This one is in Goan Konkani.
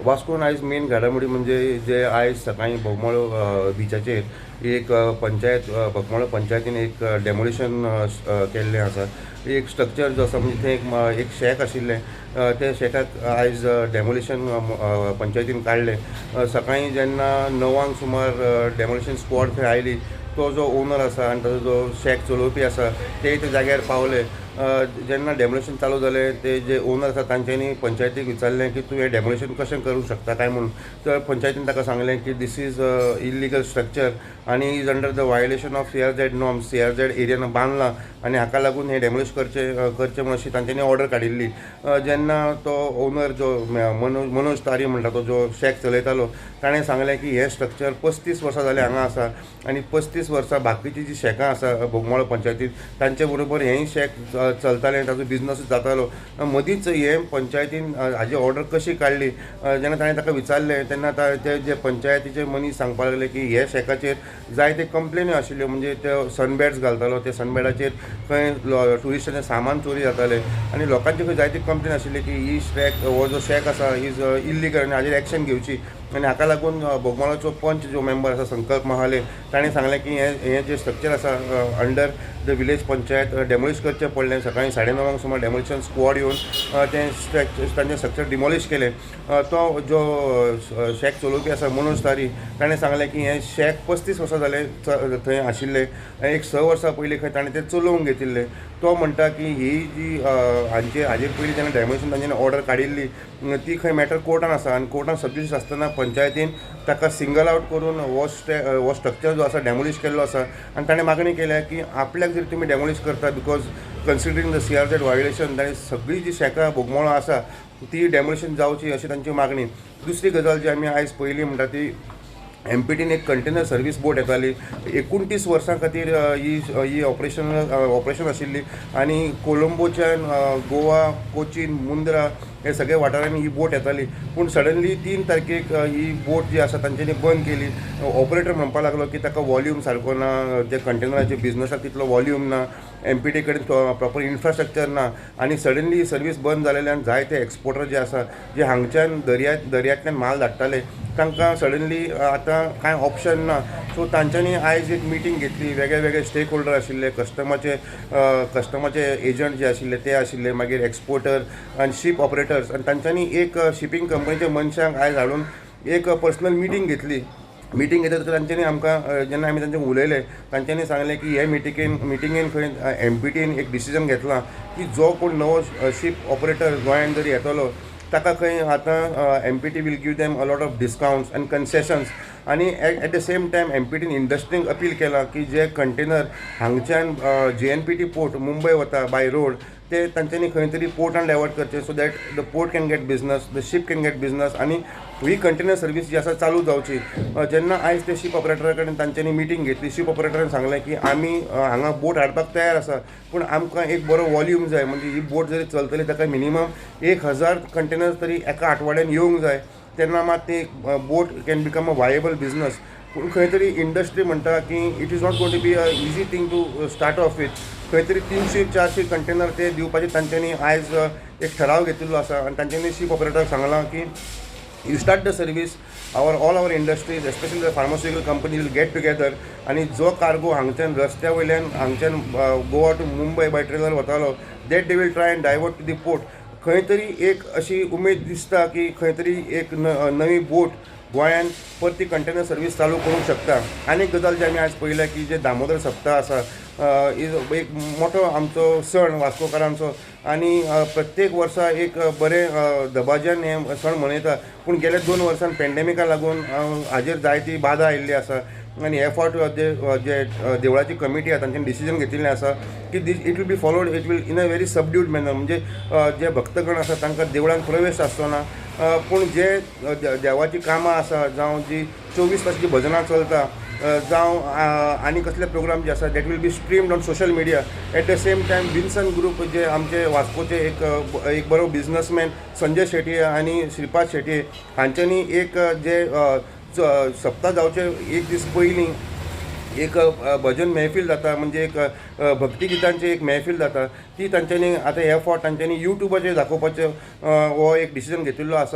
वास्कोन आयज मेन घडामोडी म्हणजे जे आयज सकाळीं बोगमाळो बिचाचेर एक पंचायत बोगमाळो पंचायतीन एक डेमोलिशन केल्लें आसा. एक स्ट्रक्चर जो आसा म्हणजे थंय एक शॅक आशिल्लें, त्या शॅकाक आयज डेमोलिशन पंचायतीन काडलें. सकाळीं जेन्ना 9 सुमार डेमोलिशन स्क्वॉड थंय आयली, तो जो ओनर आसा आनी ताजो जो शॅक चलोवपी आसा ते त्या जाग्यार पावले. जेन्ना डेमोलिशन चालू जालें ते जे ओनर आसा तांच्यांनी पंचायतीक विचारलें की तूं हें डेमोलिशन कशें करूंक शकता काय म्हणून. तर पंचायतीन ताका सांगलें की this is illegal structure आनी is under the violation of CRZ norms, CRZ एरियान बांदलां आनी हाका लागून हें डेमोलिश करचें करचें म्हणून अशी तांच्यांनी ऑर्डर काडिल्ली. जेन्ना तो ओनर जो मनोज तारी म्हणटा तो जो शॅक चलयतालो ताणें सांगलें की हें स्ट्रक्चर 35 वर्सां जालें हांगा आसा आनी 35 वर्सां बाकीचीं जीं शॅकां आसा बोगमाळो पंचायतीन तांचे बरोबर हेंय शॅक चलतालें, ताजो बिजनस जातालो. मदींच हे पंचायतीन हाजी ऑर्डर कशी काडली जेन्ना ताणें ताका विचारलें तेन्ना ते जे पंचायतीचे मनीस सांगपाक लागले की हे शॅकाचेर जायते कंप्लेन्यो आशिल्ल्यो, म्हणजे ते सनबेड्स घालतालो, ते सनबेडाचेर खंय ट्युरिस्टांचें सामान चोरी जातालें आनी लोकांची खंय जायती कंप्लेन आशिल्ली की ही शॅक हो जो शॅक आसा is illegal आनी हाजेर एक्शन घेवची. आनी हाका लागून बोगमाळोचो पंच जो मेंबर आसा संकल्प महाले ताणें सांगलें की हें जें स्ट्रक्चर आसा under the village panchayat demolish करचें पडलें. सकाळीं 9:30 सुमार डेमोलिशन स्क्वॉड येवन तें तांचें स्ट्रक्चर डिमोलिश केलें. तो जो शॅक चलोवपी आसा मनोज तारी ताणें सांगलें की हें शॅक 35 वर्सां जालें थंय आशिल्लें आनी एक 6 वर्सां पयलीं खंय ताणें तें चलोवंक घेतिल्लें. तो म्हणटा की ही जी हांचे हाजे पयलीं जेन्ना डेमोलिशन तांच्यांनी ऑर्डर काडिल्ली ती खंय मॅटर कोर्टान आसा आनी कोर्टान सबज्युडीस आसतना पंचायतीन ताका सिंगल आवट करून हो स्ट्रक्चर जो आसा डेमोलिश केल्लो आसा आनी ताणें मागणी केल्या की आपल्याक जर तुमी डेमोलिश करता because considering the CRZ violation ताणें सगळीं जी शॅकां बोगमाळो आसा ती डेमोलिशन जावची अशी तांची मागणी. दुसरी गजाल जी आमी आयज पयली म्हणटा ती एमपीटीन एक कंटेनर सर्वीस बोट येताली, 29 वर्सां खातीर ही ऑपरेशन आशिल्ली आनी कोलंबोच्यान गोवा, कोचीन, मुंद्रा हे सगळे वाठारांनी ही बोट येताली. पूण सडनली 3 तारखेक ही बोट जी आसा तांच्यांनी बंद केली. ऑपरेटर म्हणपाक लागलो की ताका वॉल्यूम सारको ना, जे कंटेनराचे बिजनसाक तितलो वॉल्यूम ना, एमपीटी कडेन प्रॉपर इन्फ्रास्ट्रक्चर ना आनी सडनली सर्वीस बंद जाल्ल्यान जायते एक्सपोर्टर जे आसा जे हांगच्यान दर्यांतल्यान माल धाडटाले तांकां सडनली आतां कांय ऑप्शन ना. सो तांच्यांनी आयज एक मिटींग घेतली, वेगळे वेगळे स्टेक होल्डर आशिल्ले, कस्टमाचे एजंट जे आशिल्ले ते आशिल्ले, मागीर एक्सपोर्टर आनी शीप ऑपरेटर्स आनी तांच्यांनी एक शिपींग कंपनीच्या मनशांक आयज हाडून एक पर्सनल मिटींग घेतली. मिटींग घेतली तांच्यांनी आमकां जेन्ना आमी तांचे उलयले तांच्यांनी सांगलें की हे मिटिंगेन खंय एमपीटीन एक डिसिजन घेतलां की जो कोण नवो शीप ऑपरेटर गोंयांत जर येतलो ताका खंय आतां MPT will give them a lot of discounts आनी कन्सेशन्स. आनी एट the same time एमपीटीन इंडस्ट्रींक अपील केलां की जे कंटेनर हांगच्यान JNPT port Mumbai वता बाय रोड ते तांच्यांनी खंय तरी पोर्टान डायवर्ट करचे so that the port can get business, the ship can get business आनी ही कंटेनर सर्वीस जी आसा चालू जावची. जेन्ना आयज ते शीप ऑपरेटरा कडेन तांच्यांनी मिटींग घेतली, शीप ऑपरेटरान सांगलें की आमी हांगा बोट हाडपाक तयार आसा पूण आमकां एक बरो वॉल्यूम जाय, म्हणजे ही बोट जरी चलतली ताका मिनिमम 1000 कंटेनर तरी एका आठवड्यान येवंक जाय तेन्ना मात ती boat can become a viable business. पूण खंय तरी इंडस्ट्री म्हणटा की it is not going to be a easy thing to start off with. खंय तरी 300-400 कंटेनर ते दिवपाचे तांच्यांनी आयज एक ठराव घेतिल्लो आसा आनी तांच्यांनी शीप ऑपरेटराक सांगलां की you start the service, all our industries especially the pharmaceutical company will get together आनी जो कार्गो हांगच्यान रस्त्या वयल्यान हांगच्यान Goa to Mumbai by trailer वतालो that they will try and divert to the port. खंय तरी एक अशी उमेद दिसता की खंय तरी एक नवी बोट गोंयान परती कंटेनर सर्वीस चालू करूंक शकता. आनी एक गजाल जी आमी आयज पळयल्या की जे दामोदर सप्ता आसा is एक मोठो आमचो सण वास्कोकारांचो आनी प्रत्येक वर्सा एक बरें दबाज्यान हें सण मनयता. पूण गेल्या 2 वर्सान पेंडेमिका लागून हाजेर जायती बादा आयिल्ली आसा आनी हे फावट जे देवळाची कमिटी आसा तांच्यांनी डिसिजन घेतिल्लें आसा की this it will be followed, it will in a very subdued manner. म्हणजे जे भक्तगण आसा तांकां देवळान प्रवेश आसचो ना, पूण जे देवाचीं कामां आसा जावं जी 24 तास जी भजनां चलता जावं आनी कसले प्रोग्राम जे आसा that will be streamed on social media. At the same time Vinson group जे आमचे वास्कोचे एक बरो बिजनसमॅन संजय शेटये आनी श्रीपाद शेटये हांच्यांनी एक जे सप्ता जावचे एक दीस पयलीं एक भजन महफील जाता, म्हणजे एक भक्ती गितांची एक महफील जाता, ती तांच्यांनी आतां हे फावट तांच्यांनी यूट्यूबाचेर दाखोवपाचो हो एक डिसिजन घेतिल्लो आसा.